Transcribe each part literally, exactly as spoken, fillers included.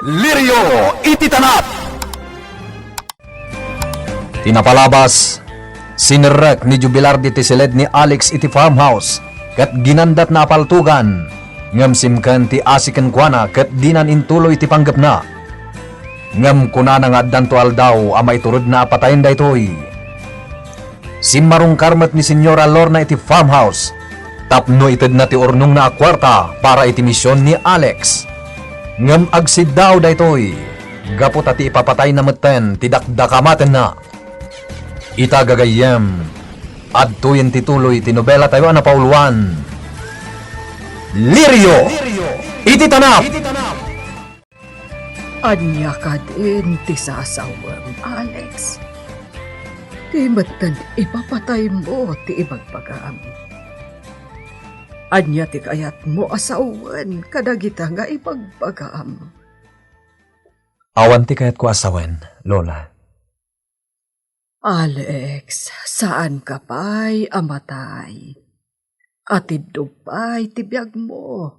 Lirio iti tanap. Ti napalabas, sinerrek ni Jubilardi ti siled ni Alex iti farmhouse, ket ginandatna a paltugan, ngem simken ti asi kenkuana ket dinan intuloy ti panggepna. Ngem kunana nga addanto aldaw a maituredna a patayen daytoy. Simmarungkar met ni Señora Lorna iti farmhouse tapno itedna ti urnongna a kuarta para iti mision ni Alex. Ngem agsiddaaw daytoy gapu ta ti ipapatayna metten ti dakdakamatenna. Ita gagayyem, adtoyen ti tuloy ti nobelatayo a napauluan, Lirio iti Tanap! Ania kadin ti sasawem, Alex? Ti metten ipapataymo ti ibagbagam. Ania ti kayatmo a sawen kadagita nga ibagbagam? Awan ti kayatko a sawen, Lola. Alex, saanka pay a matay. Atiddog pay ti biagmo.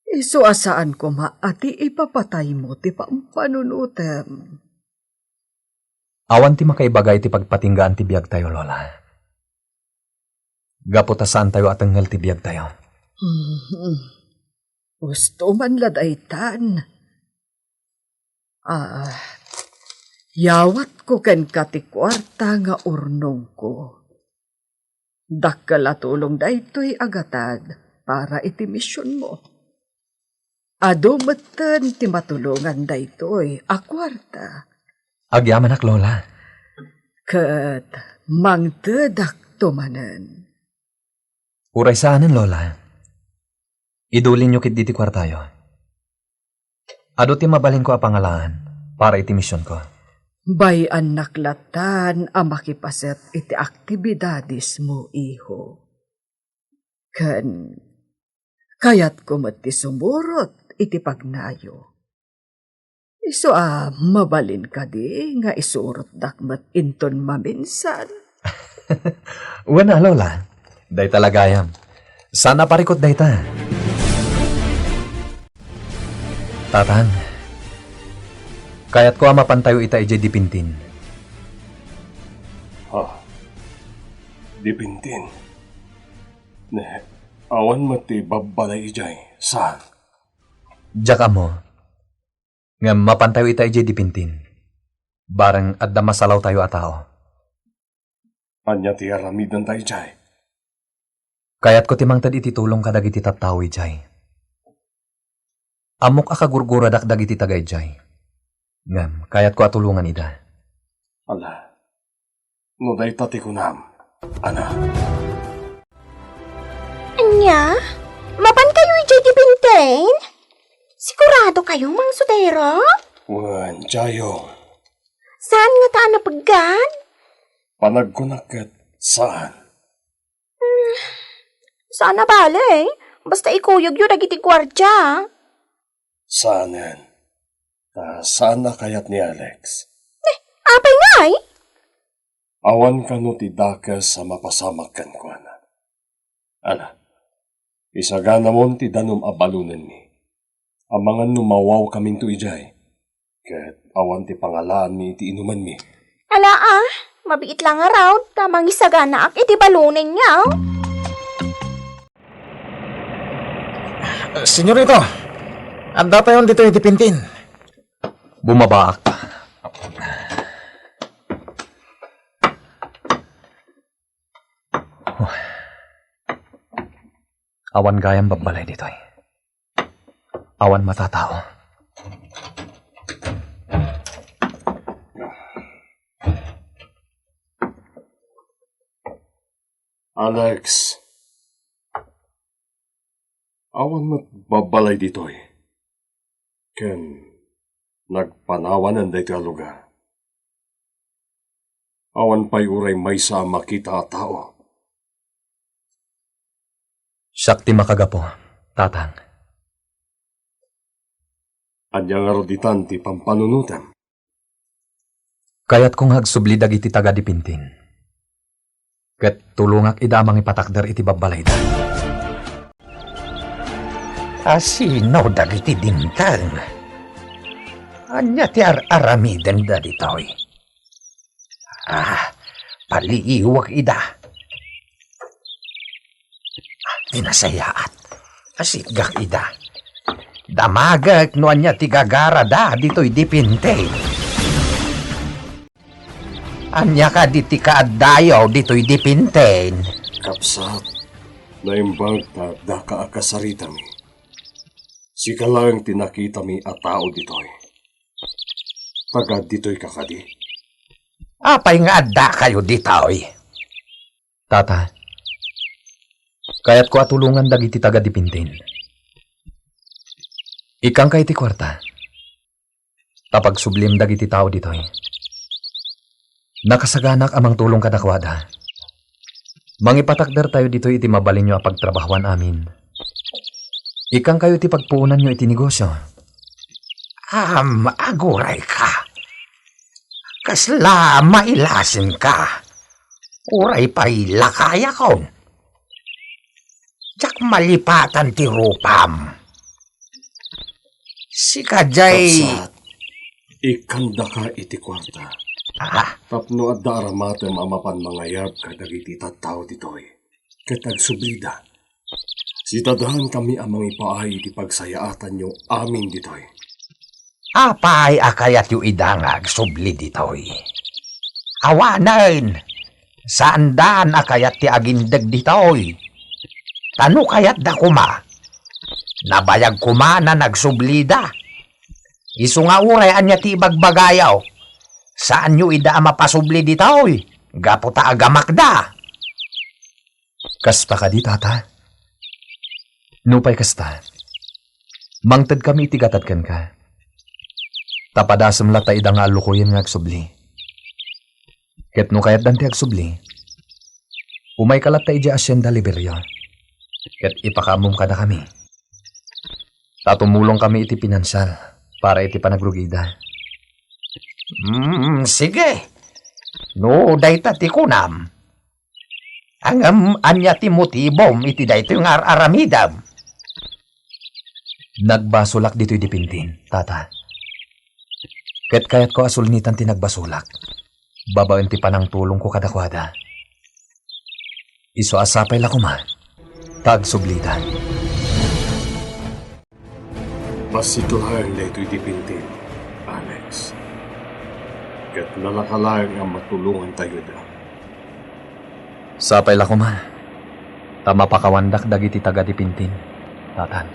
Isu a saan koma a ti ipapataymo ti pampanunotem. Awan ti makaibaga iti pagpatinggaan ti biagtayo, Lola. Gapu ta saantayo a tengngel ti biagtayo. Mhm. Husto man la daytan. Ah, yawatko kenka ti kuarta nga urnongko. Dakkel a tulong daytoy a gatad para iti misionmo. Adu metten ti matulongan daytoy a kuarta. Agyamanak, Lola. Ket mangtedakto manen. Uray saanen, Lola. Idulinyo ketdi ti kuartayo. Adu ti mabalinko a pangalaan para iti misionko. Bay-annak latan a makipaset iti aktibidadesmo, iho. Ken kayatko met ti sumurot iti pagnayo. Isu a mabalin kadi nga isurotdak met inton maminsan? Wen a, Lola. Dayta la gayam. Saan a parikut dayta. Tatang, kayatko a mapantayo ita idiay Dipintin. Ha? Dipintin? Ne, awan met ti babbalay idiay. Saan? Diak ammo. Ngem mapantayo ita idiay Dipintin. Bareng adda masalawtayo a tao. Ania ti aramidenta idiay? Kayatko ti mangted iti tulong kadagiti tattao idiay. Ammok a kagurguradak dagiti taga idiay. Ngem kayatko a tulongan ida. Ala, no dayta ti kunam, anak. Ania? Mapankayo idiay Dipintin? Sigurado kayo, Mang Sotero? Wen, Jayo. Saan ngata a napeggan? Panagkunak ket saan. Hmm, saan a bale. Basta ikuyogyo dagiti guardia. Saanen. Ta saan a kayat ni Alex. Eh, apay ngay? Awan kano ti dakes a mapasamak kenkuana. Ala, isaganamon ti danum a balonenmi. Amangan no mawawkaminto idiay, ket awan ti pangalaanmi iti inumanmi. Ala a, mabiit la ngarud ta mangisaganaak iti balonen nga. Senyorito, addatayon ditoy iti Pintin. Bumabaak. Awan gayam babbalay ditoy. Awan matatao. Alex, awan met babbalay ditoy. Ken nagpanawanen daytoy a lugar. Awan pay uray maysa a makita a tao. Siak ti makagapu, Tatang. Ania ngarud itan ti pampanunotem? Kayatko nga agsubli dagiti taga-Dipintin. Ket tulongak ida a mangipatakder iti babbalayda. Asino dagiti dimteng? Ania ti ar-aramidenda ditoy? Ah, paliiwek ida. Ti nasayaat, asitgak ida. Damagek no ania ti gagarada ditoy dipintin. Ania kadi ti kaaddayo ditoy dipintin? Kabsat, naimbag ta addaka a kasaritami. Sika laeng ti nakitami a tao ditoy. Taga ditoy ka kadi? Apay nga addakayo ditoy? Tata, kayatko a tulongan dagiti taga dipintin. Ikkangka iti kuarta, ta pagsublim dagiti tao ditoy. Nakasaganak a mangtulong kadakuada. Mangipatakdertayo ditoy iti mabalinyo a pagtrabahoan amin. Ikkangkayo iti pagpuonanyo iti negosio. Am, agurayka. Kasla mailasinka. Uray pay lakayakon. Diak malipatan ti rupam. Sika jay Kabsat, ikkandaka iti kuarta. Ah? Tapno adda aramatem a mapan mangayab kadagiti tattao ditoy, ket agsublida. Sitadankami a mangipaay iti pagsayaatanyo amin ditoy. Apay a kayatyo ida nga agsubli ditoy? Awanen, saandan a kayat ti agindeg ditoy. Ta no kayatda koma, nabayag koma a nagsublida. Isu nga uray ania ti ibagbagayo, saanyo ida a mapasubli ditoy, gapu ta agamakda. Kasta kadi, Tata? Nupay kasta, mangtedkami iti gatad kenka. Ta padasem latta ida nga allukoyen nga agsubli. Ket no kayatdan ti agsubli, umayka latta idiay Hacienda Liberio, ket ipakaammom kadakami. Ta tumulongkami iti pinansial para iti panagrugida. Mm, sige. No dayta ti kunam, ngem ania ti motibom iti daytoy nga ar-aramidem? Nagbasolak ditoy dipintin, Tata. Ket kayatko a sulnitan ti nagbasolak babaen ti panangtulongko kadakuada. Isu a sapay la koma ta agsublidan. Bassit laeng daytoy dipintin, Alex. Ket nalaka laeng a matulongantayoda. Sapay la koma ta mapakawandak dagiti taga-dipintin, Tatan.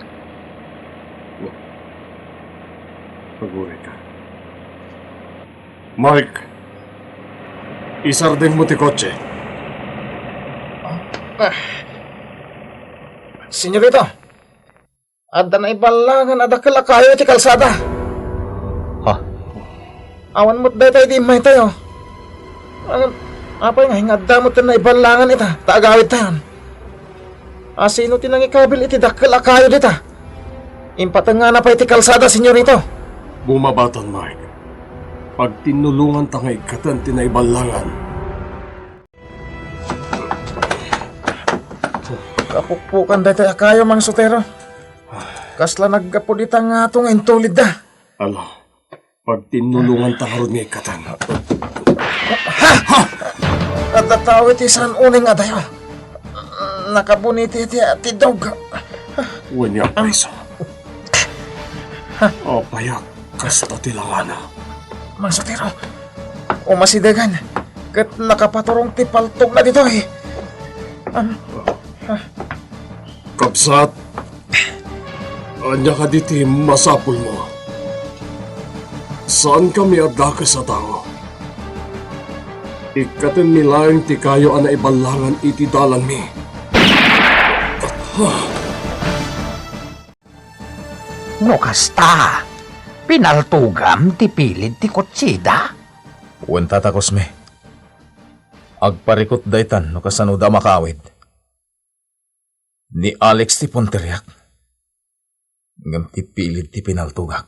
Agurayka. Mark, isardengmo ti kotse. Ah, Senyorito, adda naiballangan a dakkel a kayo iti kalsada. Ha? Awan met dayta idi immaytayo. Ngem apay nga ingadda met ti naiballangan ita ta agawidtayon? A sino ti nangikabil iti dakkel a kayo dita? Impatengngana pay ti kalsada, Senyorito. Bumabatan, Mike. Pagtinnulonganta nga ikkaten ti naiballangan. Kapukpukan daytoy a kayo, Mang Sotero. Kasla naggapu dita ngato nga intulidda. Ala, pagtinnulonganta ngarud nga ikkaten. Adda tao iti saan unay nga adayo. Nakabuniti iti atiddog. Wen nga preso. Apay a kasta ti langana? Mang Sotero, umasidegan ket nakapaturong ti paltogna ditoy. Am, Kabsat, ania kadi ti masapulmo? Saankami a dakes a tao. Ikkatenmi laeng ti kayo a naiballangan iti dalanmi. No kasta, pinaltogam ti pilid ti kotsida? Wen, Tata Cosme. Agparikut daytan no kasanoda a makaawid. Ni Alex ti punteriak, ngem ti pilid ti pinaltogak.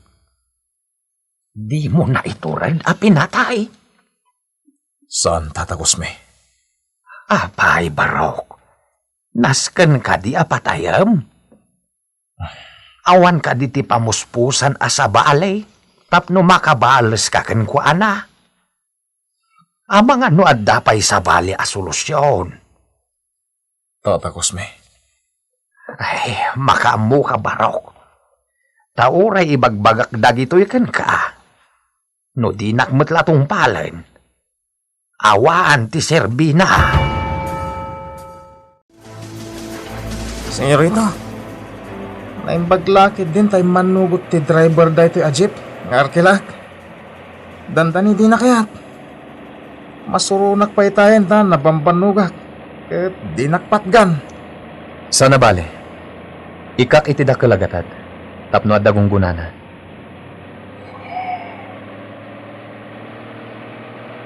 Dimo naitureg a pinatay? Saan, Tata Cosme. Apay, Barok, nasken kadi a patayem? Awan kadi ti pamuspusan a sabali? tapno makabaleska kenkuana. Amangan no adda pay sabali a solusion. Tata Cosme. Ay, makaammoka, Barok. Ta uray ibagbagak dagitoy kenka, no dinak met la tungpalen, awan ti serbina. Senyorita, naimbag la ketdin ta immannugot ti driver daytoy a jeep nga arkilak. Dandani dina kayat. Masuronak pay tayen ta nabambannogak ket dinak patgan. Saan a bale, ikkak iti dakkel a gatad tapno adda gunggonana.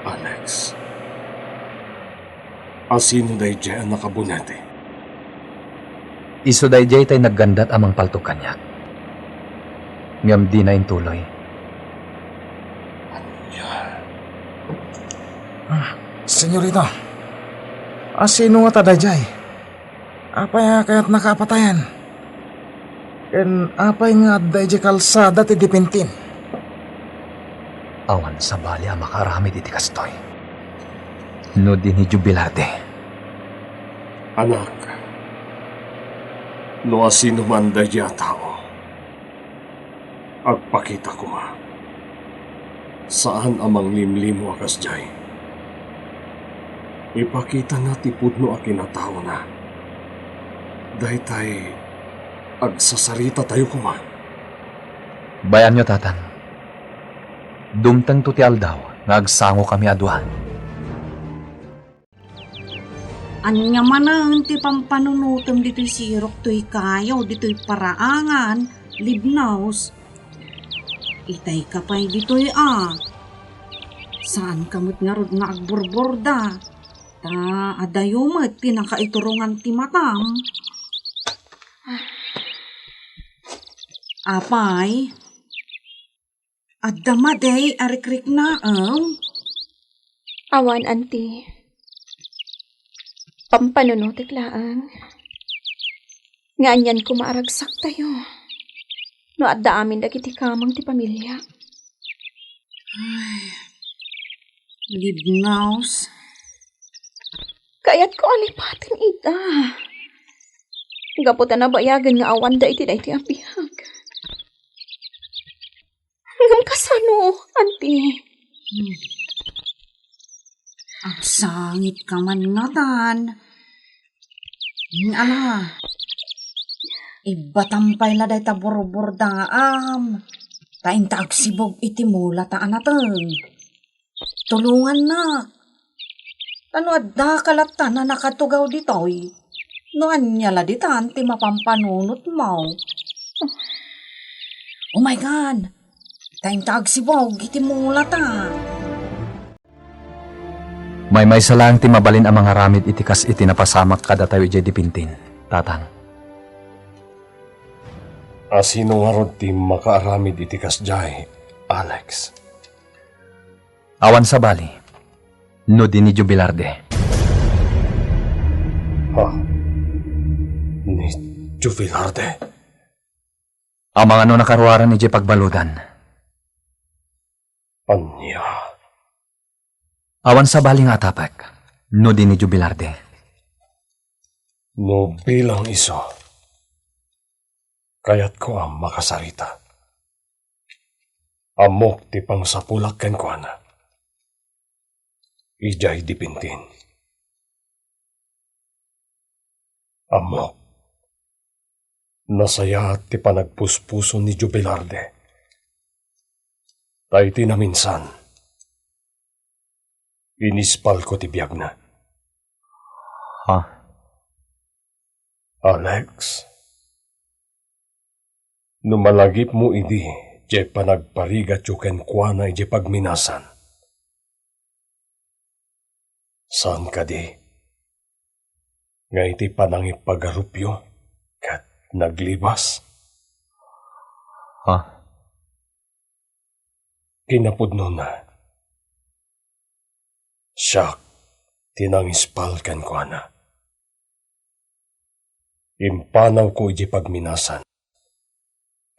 Alex, asino daydiay a nakabunete? Isu daydiay tay naggandat a mangpaltog kaniak. Ngem dina intuloy. Ania? Ah, senyorita, asino ngata daydiay? Apay a kayatnaka a patayen? Ken apay nga adda idiay kalsada ti dipintin? Awan sabali a makaaramid iti kastoy, no di ni Jubilarde. Anak, no asino man daydiay a tao, agpakita koma. Saan a manglimlimo a kasdiay. Ipakitana ti pudno a kinataona. Daytay, agsasaritatayo koma. Bay-anyo, Tatang. Dumtengto ti aldaw nga agsangokami a dua. Ania manen ti pampanunotem ditoy sirok toy kayo, ditoy paraangan, Libnos? Itayka pay ditoy a. Saanka met ngarud nga agburburda, ta adayo met ti nakaiturongan ti matam. Apay, adda madi a rikriknaem? Awan, Auntie. Pampanunotek laeng. Nga anian koma a ragsaktayo no adda amin dagiti kameng ti pamilia. Ay, Libnos. Kayatko a lipaten ida. Gapu ta nabayagen nga awanda iti daytoy a biag. Ngem kasano, Auntie? Hmm. Agsangit ka man ngatan. Hmm, ala, ibbatam pay la dayta burburdaam. Ta inta agsibug iti mula ta anateng. Tulongannak. Ta no adda ka latta a nakatugaw ditoy, no ania la ditan ti mapampanunotmo? Umaykan, ta inta agsibug iti mulata. Maymaysa laeng ti mabalin a mangaramid iti kas iti napasamak kadatayo idiay Dipintin, Tatang. Asino ngarud ti makaaramid iti kasdiay, Alex? Awan sabali, no di ni Jubilarde. Ha? Ni Jubilarde? Amangan no nakaruaran idiay pagbaludan. Ania? Awan sabali nga atapek, no di ni Jubilarde. No bilang isu, kayatko a makasarita. Ammok ti pangsapulak kenkuana idiay Dipintin. Ammok, nasayaat ti panagpuspuso ni Jubilarde. Ta iti naminsan, inispalko ti biagna. Ha? Alex, no malagipmo idi diay panagparigatyo kenkuana idiay pagminasan, saan kadi nga iti panangipagarupyo ket naglibas? Ha? Kinapudnona, siak ti nangispal kenkuana. Impanawko idiay pagminasan,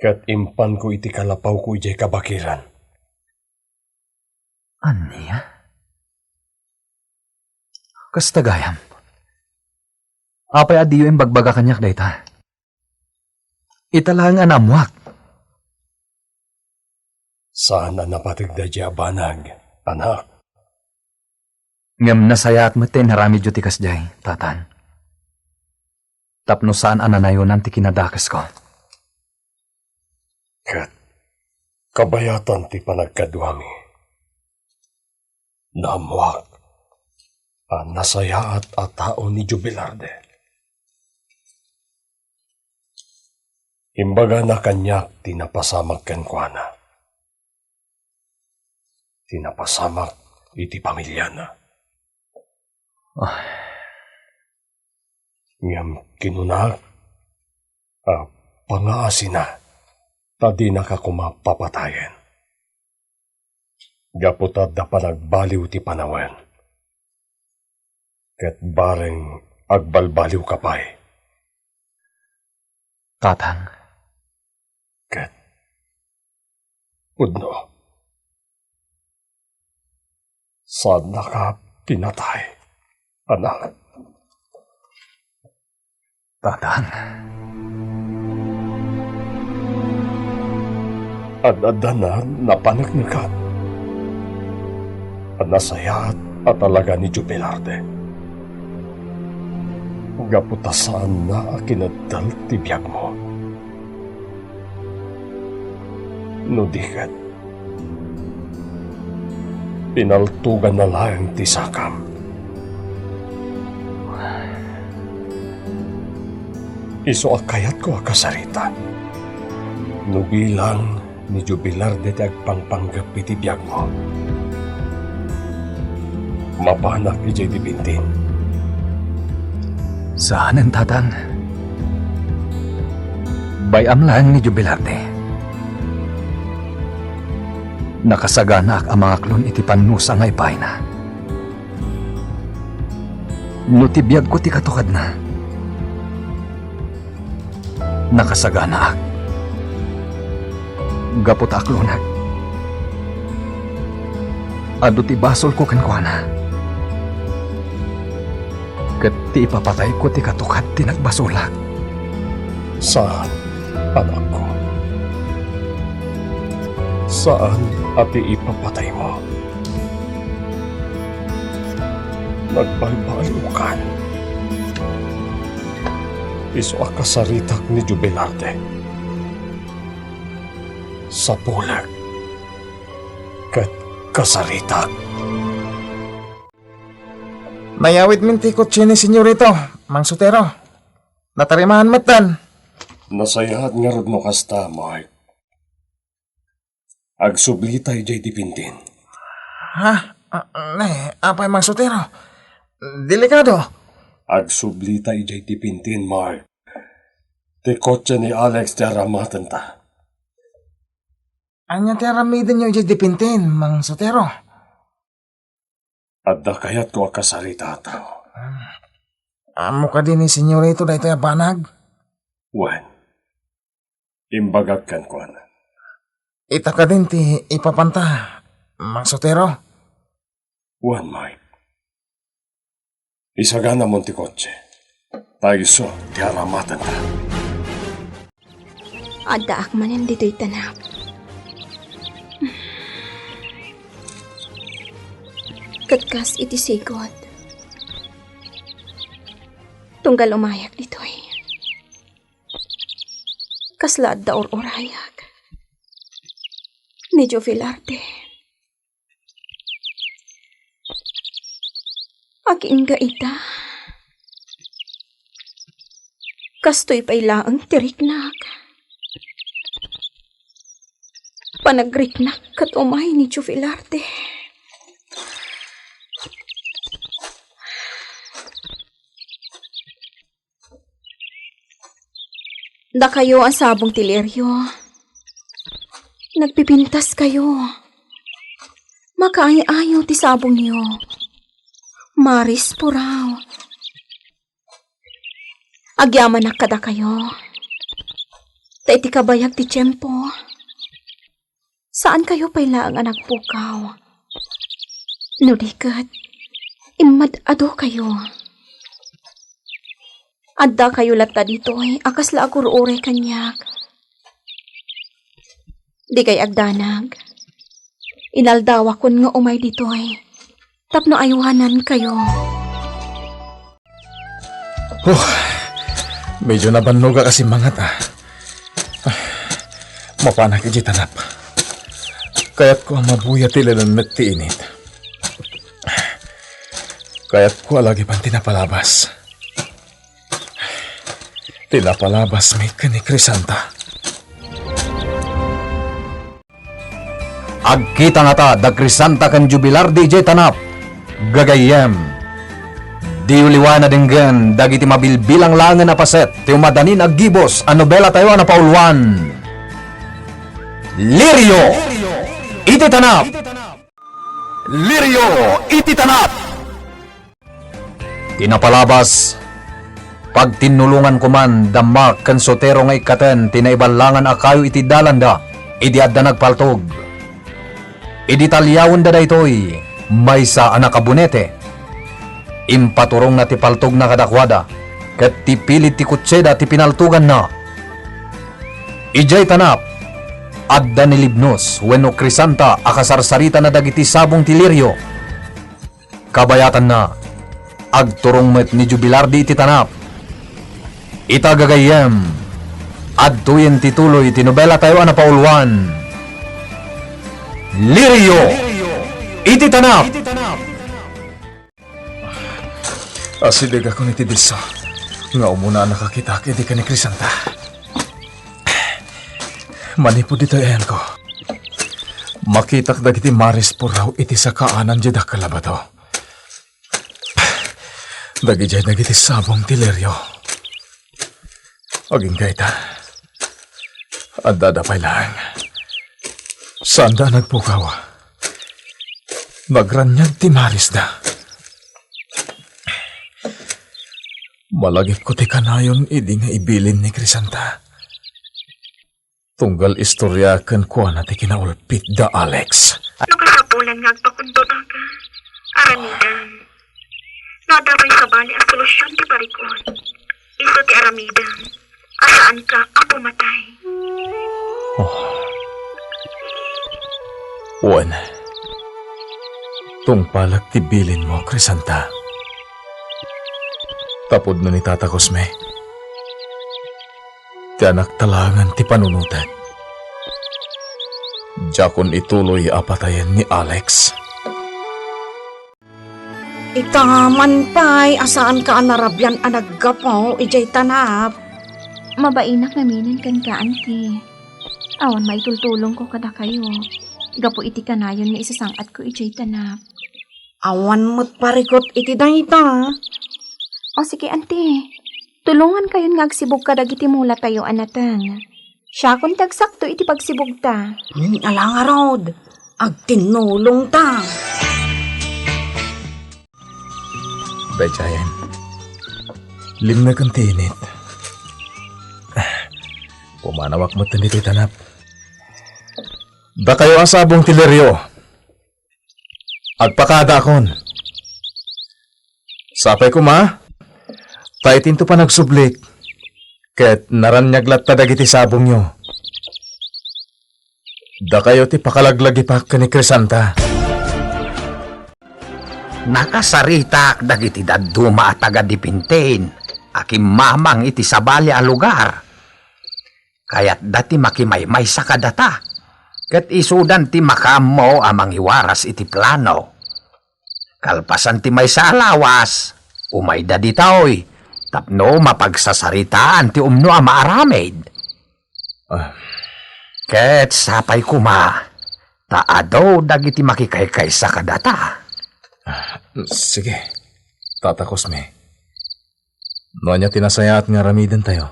ket impanko iti kalapawko idiay kabakiran. Ania? Kasta gayam. Apay a diyo imbagbaga kaniak dayta? Ita laeng a naammoak. Saan a napateg daydiay a banag, anak. Ngem nasayaat met ti inaramidyo ti kasdiay, Tatan. Tapno saan a nanayonan ti kinadakesko. Ket kabayatan ti panagkaduami. Naammoak a nasayaat a tao ni Jubilarde. Imbagana kaniak ti napasamak kenkuana. Ti napasamak iti pamiliana. Ah. Ngem kinunak a pangaasina ta dinaka koma papatayen. Gapu ta adda panagbaliw ti panawen. Ket bareng agbalbaliwka pay. Tatang. Ket pudno. Saannaka pinatay, anak. Tatang. Ad-adda napaneknekan a nasayaat a talaga ni Jubilarde. Gapu ta saanna a kinattel ti biagmo. No di ket, pinaltuganna laeng ti sakam. Isu a kayatko a kasarita. No bilang ni Jubilarde ti agpangpanggep iti biagmo, mapanak idiay Dipintin. Saanen, Tatang. Bay-am laeng ni Jubilarde. Nakasaganaak a mangaklon iti pannusa nga ibayna. No ti biagko ti katukadna, nakasaganaak. Gapu ta aklonak, adu ti basolko kenkuana. Ket ti ipapatayko ti katukad ti nagbasolak. Saan, anakko. Saan a ti ipapataymo. Nagbalbaliwkan. Isu a kasaritak ni Jubilarde. Sapulek ket kasaritak. Nayawidmin ti kotse ni Senyorito, Mang Sotero. Natarimaan metten. Nasayaat ngarud no kasta, Mark. Agsublita idiay Dipintin. Ha? Ah, ne, apay, Mang Sotero? Delikado. Agsublita idiay Dipintin, Mark. Ti kotse ni Alex ti aramatenta. Ania ti aramidenyo idiay Dipintin, Mang Sotero? Adda kayatko a kasarita a tao. Ah, ammo kadi ni Senyorito daytoy a banag? Wen, imbagak kenkuana. Ita kadin ti ipapanta, Mang Sotero? Wen, Mike. Isaganamon ti kotse. Ta isu ti aramatenta. Addaak manen ditoy tanap. Ket kas iti sigud, tunggal umayak ditoy, kasla adda ur-urayak ni Joe Velarde. Agingga ita. Kastoy pay laeng ti riknak. Panagriknak ket umay ni Joe Velarde. Dakayo a sabong ti Lirio, nagpipintaskayo. Makaay-ayo ti sabongyo. Maris, puraw. Agyamanak kadakayo. Ta iti kabayag ti tiempo, saankayo pay laeng a nagpukaw. No di ket, immad-adokayo. Addakayo latta ditoy a kasla agur-uray kaniak. Dikay agdanag. Inaldawakon nga umay ditoy tapno aywanankayo. Huh, medyo nabannogak a simmangat, ah. Mapanak idiay tanap. Kayatko a mabuya ti lelennek ti init. Kayatko a lagipan ti napalabas. Ti napalabasmi ken ni Crisanta. Agkita ngata da Crisanta ken Jubilardi idiay tanap. Gagayyem, diyo liwa nadenggen dagiti mabilbilang laengen a paset ti umadanin a gibus a nobelatayo a napauluan. Lirio iti tanap. Lirio iti tanap. Ti napalabas, pagtinnulongan koman da Mark ken Sotero nga ikkaten ti naiballangan a kayo iti dalanda idi adda nagpaltog. Idi talyawenda daytoy, maysa a nakabunete. Impaturongna ti paltogna kadakuada, ket ti pilid ti kotseda ti pinaltoganna. Idiay tanap, adda ni Libnos wenno Crisanta a kasarsaritana dagiti sabong ti Lirio. Kabayatanna, agturong met ni Jubilardi iti tanap. Ita gagayyem, adtoyen ti tuloy ti nobelatayo a napauluan. Lirio iti tanap. Asidegakon iti disso nga umuna a nakakitak idi ken ni Crisanta. Manipud ditoy ayanko, makitak dagiti maris puraw iti sakaanan diay dakkel a bato. Dagidiay dagiti sabong ti Lirio. Agingga ita, addada pay laeng. Saanda a nagpukaw. Nagraniag ti marisda. Malagipko ti kanayon idi nga ibilin ni Crisanta. Tunggal istorya kenkuana ti kinaulpit da Alex. No kasapulan nga agpakundunaka, aramidem. No adda pay sabali a solusion ti parikut, isu ti aramidem a saanka a pumatay. Oh. Wen, tungpalek ti bilinmo, Crisanta. Tapudno ni Tata Cosme, ti anakta laengen ti panunotek. Diakon ituloy a patayen ni Alex. Ita man pay a saanka a narabian a naggapu idiay tanap. Mabainak ngamin kenka, Auntie. Awan maitultulongko kadakayo gapu iti kanayon nga isasang-atko idiay tanap. Awan met parikut iti dayta. O sige, Auntie. Tulongankayon nga agsibug kadagiti mulatayo a nateng. Siakon ti agsakto iti pagsibugta. Hmm, ala ngarud, agtinnulongta. Daydiayen, limneken ti init. Pumanawak metten ditoy tanap. Dakayo a sabong ti Lirio. Agpakadaakon. Sapay koma, ta itinto panagsublik, ket naraniag latta dagiti sabongyo. Dakayo ti pakalaglagipak ken ni Crisanta. Nakasaritak dagiti dadduma a taga-Dipintin a kimmamang iti sabali a lugar. Kayatda ti makimaymaysa kadata, ket isudan ti makaammo a mangiwaras iti plano. Kalpasan ti maysa a lawas, umayda ditoy tapno mapagsasaritaan ti umno a maaramid. Ah. Ket sapay koma, ta adu dagiti makikaykaysa kadata. Ah, sige, Tata Cosme. No ania ti nasayaat nga aramidentayo,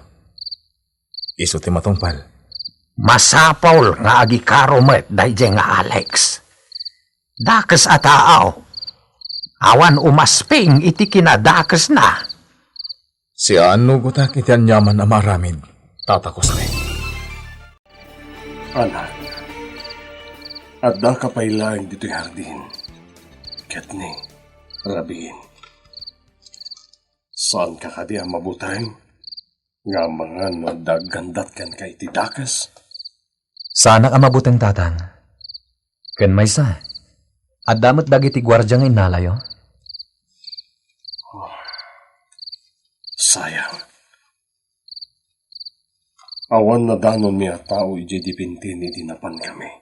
isu ti matungpal. Masapul nga agikaro met daydiay nga Alex. Dakes a tao. Awan umasping iti kinadakesna. Siannugotak iti aniaman a maaramid, Tata Cosme. Anak, addaka pay laeng ditoy hardin. ket ni rabiin. Saanka kadi a mabuteng nga amangan no adda aggandat kenka iti dakes? Saanak a mabuteng, Tatang. Ken maysa, adda met dagiti guardia nga innalayo. Sayang. Awan nadanonmi a tao idiay Dipintin idi napankami.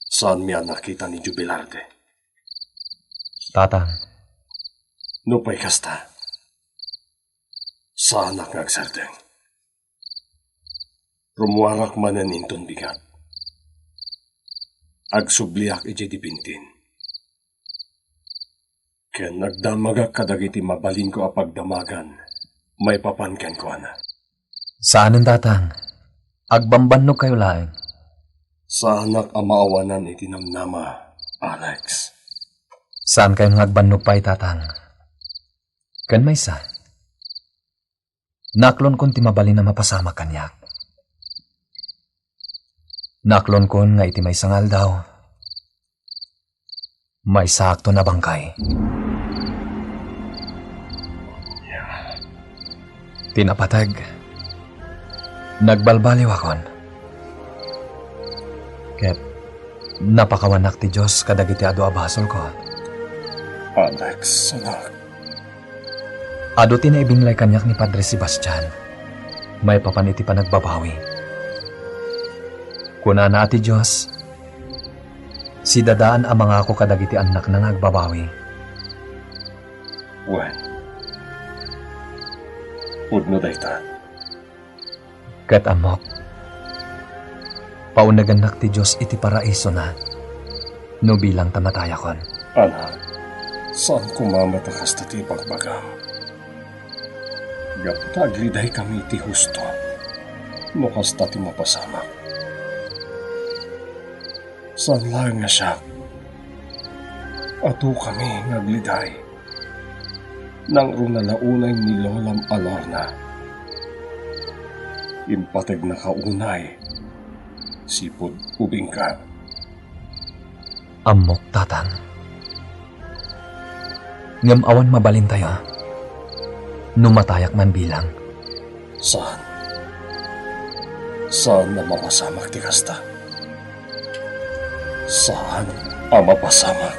Saanmi a nakita ni Jubilarde. Tatang. Nupay kasta, saanak nga agsardeng. Rummuarak manen inton bigat. Agsubliak idiay Dipintin. Ken agdamagak kadagiti mabalinko a pagdamagan maipapan kenkuana. Saanen, Tatang. Agbambannogkayo laeng. Saanak a maawanan iti namnama, Alex. Saankayon nga agbannog pay, Tatang. Ken maysa, naklonkon ti mabalin a mapasamak kaniak. Naklonkon nga iti maysa nga aldaw, maysaakton a bangkay. Ti napateg, nagbalbaliwakon. Ket napakawanak ti Dios kadagiti adu a basolko. Alex, anak. Adu ti naibinlay kaniak ni Padre Sebastian maipapan iti panagbabawi. Kunana a ti Dios, sidadaan a mangako kadagiti annakna nga agbabawi. Wen, pudno dayta. Ket ammok, paunegennak ti Dios iti paraisona no bilang ta matayakon. Anak, saan koma met a kasta ti ibagbagam. Gapu ta aglidaykami iti husto no kasta ti mapasamak. Saan laeng nga siak. Adukami nga agliday. Nangruna la unay ni Lolam a Lorna. Impategnaka unay sipud ubingka. Ammok, Tatang. Ngem awan mabalintayo no matayak man bilang. Saan. Saan a mapasamak ti kasta. Saan a mapasamak.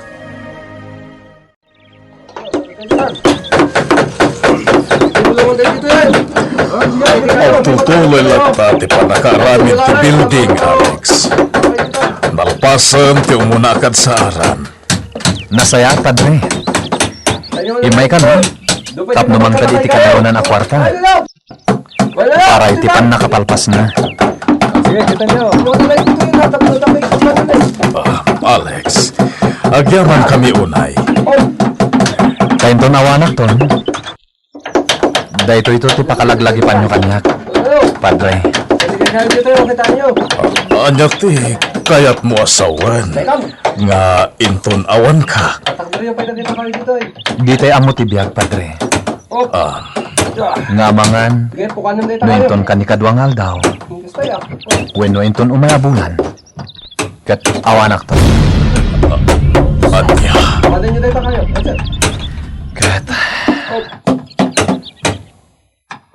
Tutuloy latta ti pannakaaramid ti building, Alex. Nalpasen ti umuna a kadsaaran. Nasayaat, Padre. Immayka, no? Tapno mangted iti kadayonan a kuarta. Para iti pannakapalpasna. Sige, kita niyo. Ah, Alex, agyamankami unay. Kainton awanakton. Daytoyto ti pakalaglagipanyo kaniak, Padre. Aniak ti kayatmo a sawen nga inton awanka? Ditay ammo ti biag, Padre. Ah. Nga amangan no inton kanikadua nga aldaw wenno inton umay a bulan. Ket awanakto. Ania? Ket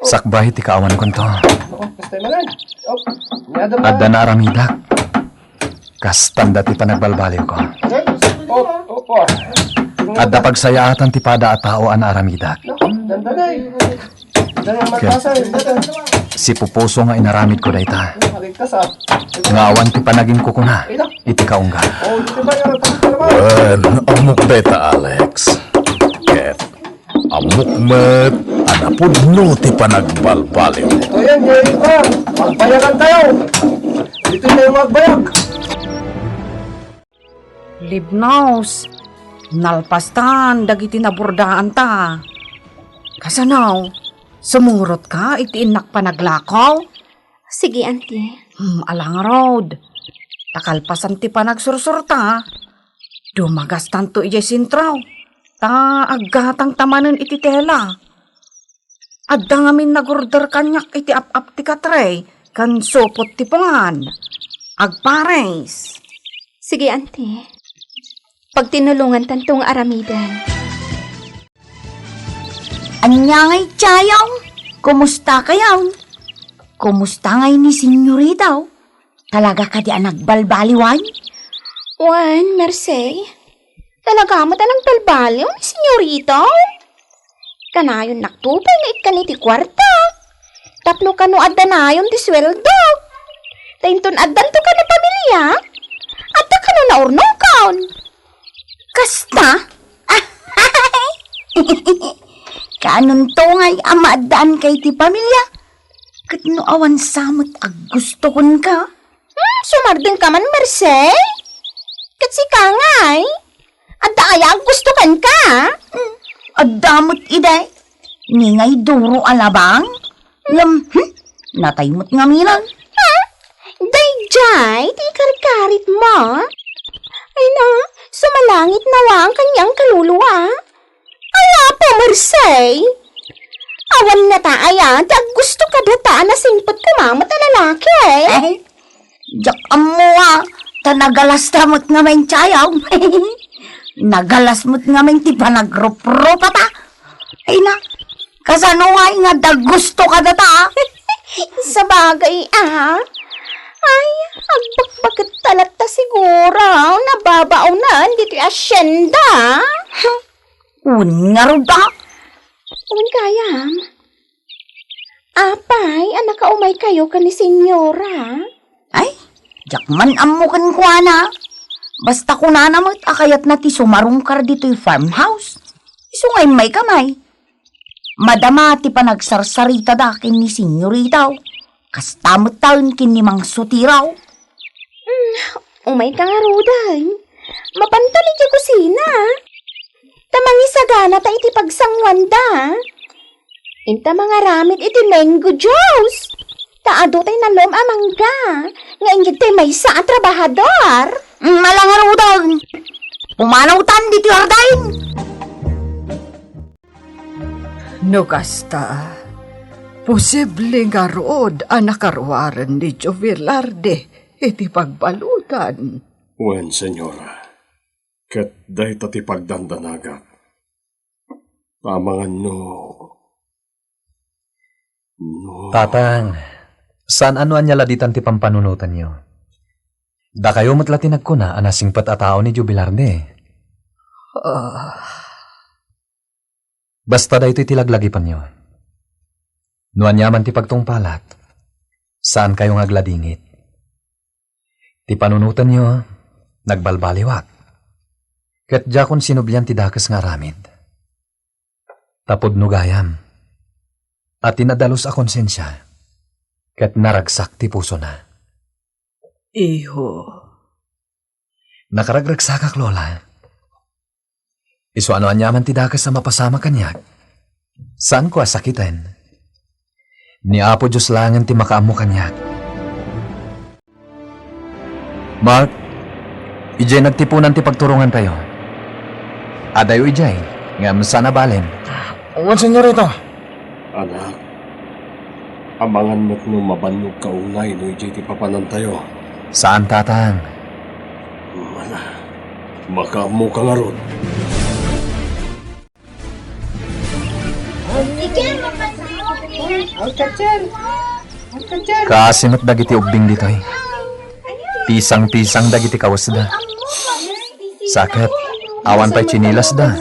sakbay ti kaawankonto. Adda naaramidak. Kastanda ti panagbalbaliwko. Adda pagsayaatan ti pada a tao a naaramidak. Ket sipupuso nga inaramidko dayta. Nga awan ti panaginkukuna iti kaunggan. Wen, ammok dayta, Alex. Ket ammok met a napudno ti panagbalbaliw. Ayan, Jerica. Magbayagan tayo. Dito tayo magbayag. Libnos, nalpastan dagiti nabordaanta. Kasano, sumurotka iti innak panaglakaw? Sige, Auntie. Hmm, ala ngarud. Ta kalpasan ti panagsursurta, dumagastanto idiay sentro. Ta aggatangta manen iti tela. Adda ngamin nagorder kaniak iti ap-ap ti katre ken supot ti pungan. Agpares. Sige, Auntie. Pagtinulongantanto nga aramiden. Ania ngay, tiayaw? Kumusta kayaw? Kumusta ngay ni Senyorita? Talaga kadi a nagbalbaliwan? Wen, Merced. Talaga met a nagbalbaliw ni Senyorita. Kanayon nakto pay nga ikkan iti kuarta. Tapno kano addanayon ti sueldo. Ta inton addanto kano pamiliak, adda kano naurnongkon. Kasta? Kanonto ngay a maaddaanka iti pamilia? Ket no awan sa met a gusto kenka? Hmm, sumardengka man, Merced? Ket sika ngay? Adda aya a gusto kenka? Hmm, adda met idi. Ni ngay duro a labang? Ngem, hmm, natay met ngamin. Ha? Daydiay ti ikarkaritmo? Ay na, sumalangit nawa ang kanyang kaluluwa. Ay, Apo Merced! Awan ngata aya ti aggusto kadata a nasingpet koma met a lalaki? Ay, diak ammo a, ta nagalasta met ngamin, tiayaw. Nagalas met ngamin ti panagruprupata. Ay na, kasano ngay nga adda gusto kadata? Sabagay, a. Ay, agbakbaket ta latta siguro, nababaonan ditoy asyenda. Wen ngarud a? Wen gayam. Apay a nakaumaykayo ken ni Senyora? Ay, diak man ammo kenkuana. Basta kunana met a kayatna ti sumarungkar ditoy farmhouse. Isu nga immayka, may. Madama ti panagsarsaritada ken ni Senyorita. Kasta met taen ken ni Mang Sotiraw. Hmm, umayka ngaruden. Mapantan iti kusina. Ta mangisagana ta iti pagsanguanda. Inta mangaramid iti mango juice. Ta adu tay nalom a mangga. Nga inyeg tay maysa a trabahador. Mm, ala ngaruden. Pumanawtan ditoy hardin. No kasta, posible ngarud a nakaruaren ni Joe Velarde iti pagbaludan. Wen, senyora. Ket dayta ti pagdandanagak. Amangan no, no. Tatang, saan a no ania laditan ti pampanunotanyo. Dakayo met la ti nagkuna a nasingpet a tao ni Joe Velarde. Ah. Basta daytoy ti laglagipenyo. No aniaman ti pagtungpalat, saankayo nga agladingit. Ti panunotenyo, nagbalbaliwak. Ket diakon sinublian ti dakes nga aramid. Ta pudno gayam, a ti nadalus a konsensia, ket naragsak ti pusona. Iho. Nakaragragsakak, Lola. Isu a no aniaman ti dakes a mapasamak kaniak, saanko a sakiten. Ni Apo Dios laengen ti makaammo kaniak. Mark, idiay nagtipunan ti pagturongantayo. Adayo idiay, ngem saan a balen. Wen, senyorita. Anak, amangan met no mabannogka unay no idiay ti papanantayo. Saan, Tatang. Ala, makaammoka ngarud. Kaasi met dagiti ubbing ditoy. Pisang-pisang dagiti kawesda. Sa ket, awan pay tsinilasda.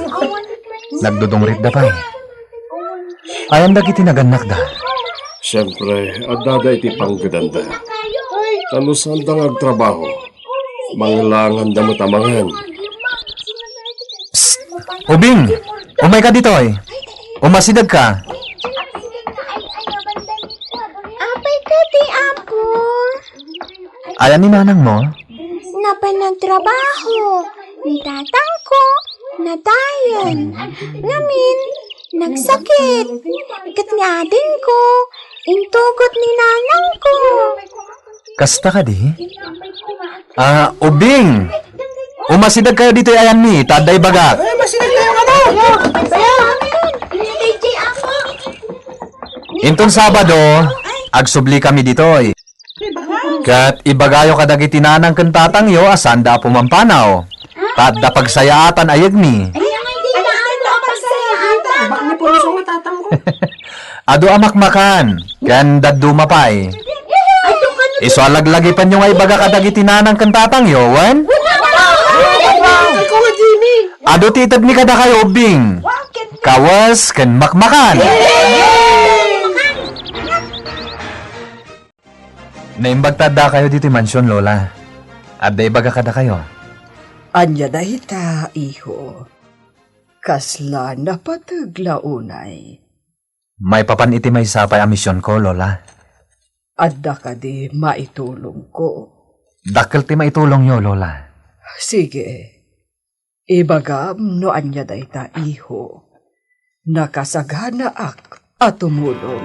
Nagdudungritda pay. Ayan dagiti nagannakda. Siempre, addada iti panggedanda. Ta no saanda nga agtrabaho, manglaanganda met a mangan. Psst! Ubing! Umayka ditoy! Umasidegka! Apay kadi, Apo? Ayan ni nanangmo? Napan nagtrabaho. Ni tatangko, nadayen. Ngamin, nagsakit. Ket ni adingko, intugot ni nanangko. Kasta kadi? Ah, ubing! Umasidegkayo ditoy ayanmi, ta adda ibagak. Ay, masidegkayo nga ba? Inton Sabado, agsubli kami ditoy. Ket ibagayo kadagiti nanang ken tatangyo a saanda a pumampanaw. Ta adda pagsayaatan a yegmi. Ay, ay, di na, ano, pagsayaatan? Bak ni Ponso nga tatang ko. Adu a makmakan, ken dadduma pay. Isu a laglagipanyo nga ibaga kadagiti nanang ken tatangyo, wen? Ay, ko nga, Jimmy. Adu ti itedmi kadakayo, ubbing. Kawes ken makmakan. Naimbag ta addakayo ditoy mansion, Lola. Adda ibaga kadakayo. Ania dayta, iho? Kasla napateg la unay? Maipapan iti maysa pay a misionko, Lola. Adda kadi maitulongko? Dakkel ti maitulongyo, Lola. Sige. Ibagam no ania dayta, iho. Nakasaganaak a tumulong.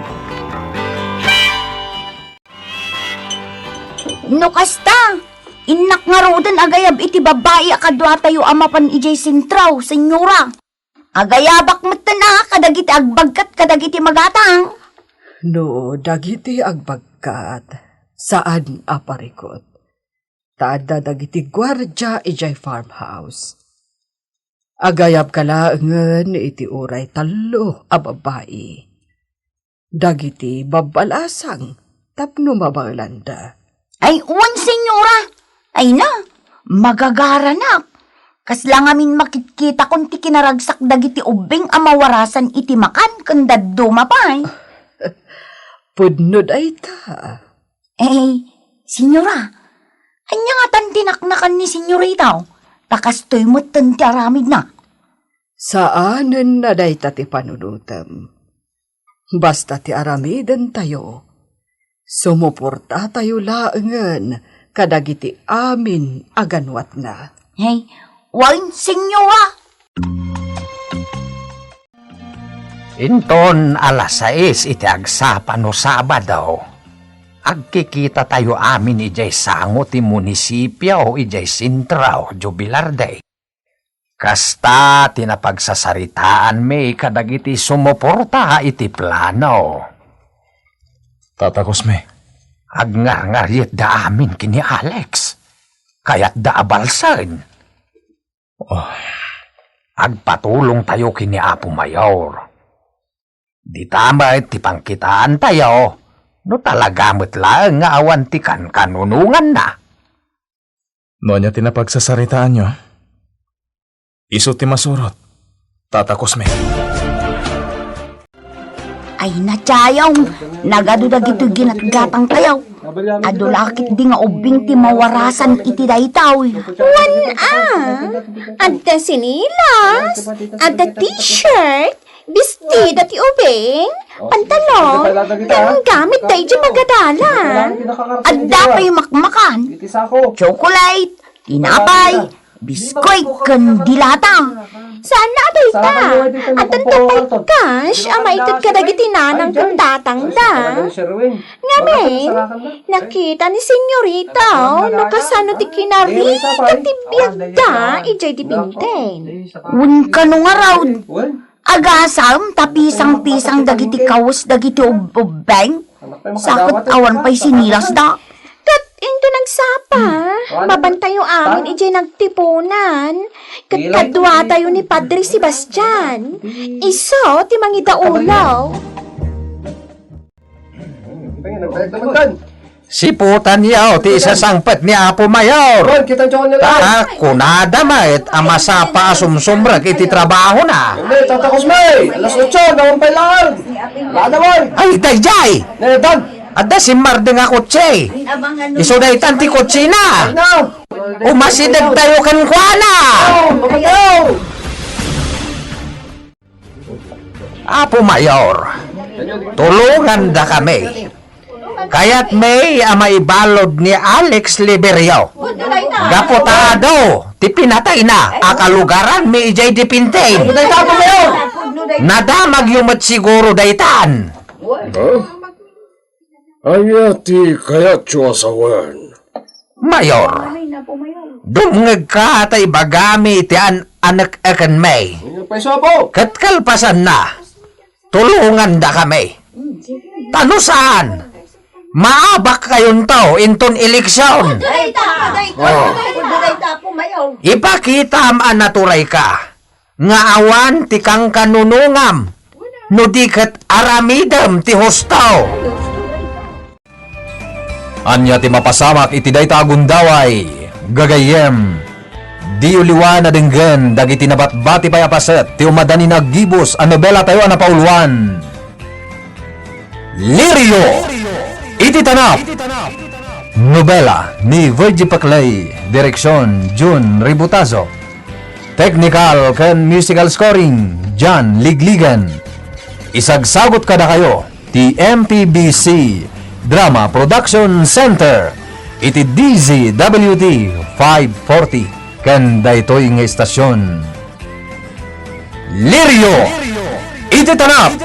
No kasta, innak ngaruden agayab iti babbai a kaduatayo a mapan idiay sentro, senyora. Agayabak metten a kadagiti agbagkat kadagiti magatang. No dagiti agbagkat, saan a parikut. Ta adda dagiti guardia idiay farmhouse. Agayabka laengen iti uray tallo a babbai. Dagiti babbalasang tapno mabaelanda. Ay, wen, senyora. Ay na, magagaranak. Kasla ngamin makitkitakon ti kinaragsak dagiti ubbing a mawarasan iti makan ken dadduma pay. Pudno dayta. Eh, senyora, ania ngatan ti naknakan ni senyorita? Ta kastoy metten ti aramidna. Saanen a dayta ti panunotem. Basta ti aramidentayo, sumuportatayo laengen kadagiti amin a ganuatna. Hey, wen, senyora. Inton alas sais iti agsapa no Sabado, agkikitatayo amin idiay sango ti munisipio idiay Centro Jubilar Day. Kasta ti napagsasaritaanmi kadagiti sumuporta iti plano. Tata Cosme. Agngarngaryetda amin ken ni Alex. Kayatda a balsen. Oh. Agpatulongtayo ken ni Apo Mayor. Dita met ti pangkitaantayo no talaga met laeng nga awan ti kankanunonganna. No ania ti napagsasaritaanyo, isu ti masurot, Tata Cosme. Ay, natiayaw, nagadu dagitoy ginatgatangtayo. Adu la ketdi nga ubbing ti mawarasan iti daytoy. Wen a, adda sinilas, adda t-shirt, bestida ti ubing, pantalon, ken gamit daydi pagadala. Adda pay makmakan, chocolate, tinapay, biskuit, ken dilata. Saan a dayta? Addan pay cash a maited kadagiti nanang ken tatangda. Ngamin, nakita ni senyorita no kasano ti kinarigat ti biagda idiay dipinten. Wen kano ngarud, agasam ta pisang-pisang dagiti kawes dagiti ub-, ubbeng. Sa ket awan pay sinilasda. Ket inton nagsapa, mapantayo amin idiay nagtipunan. Ket kaduatayo ni Padre Sebastian. Isu ti mangidaulo. Siputanyo ti isasangpet ni Apo Mayor. Wen, kita, John, nila. Ta kunada met a masapa a sumsumrek iti trabahona. Hindi, Tata Cosme, alas otso, naman pa ilan. Wala naman. Ay, daydiay! Ne, Dan. Adda simmardeng a kotse. Isu daytan ti kotsena. Ay, na. Umasideg tayo kenkuana. Oh, mabagaw. Apo Mayor, tulongandakami. Kayatmi a maibalud ni Alex Liberio. Gapu ta adu ti pinatayna a kalugaranmi idiay dipinten. Nadamagyo met siguro daytan. Huh? Ania ti kayatyo a sawen? Mayor, dumngegka ta ibagami ti an-anek-ekenmi. Ket kalpasanna, tulongandakami. Ta no saan, maabakkayonto inton eleksion. Oh. Ipakitam a naturayka nga awan ti kankanunongam no di ket aramidem ti husto. Ania ti mapasamak iti dayta a gundaway, gagayyem? Diyo liwan a denggen dagiti nabatbati pay a paset ti umadani naggibus a nobelatayo a napauluan, Lirio iti Tanap. Nobela ni Virgie Paclay, direksyon Jun Ributazo. Technical ken musical scoring, John Ligligan. Isagsagut kadakayo ti M P B C Drama Production Center iti D Z W T five forty ken daytoy nga istasyon. Lirio iti Tanap.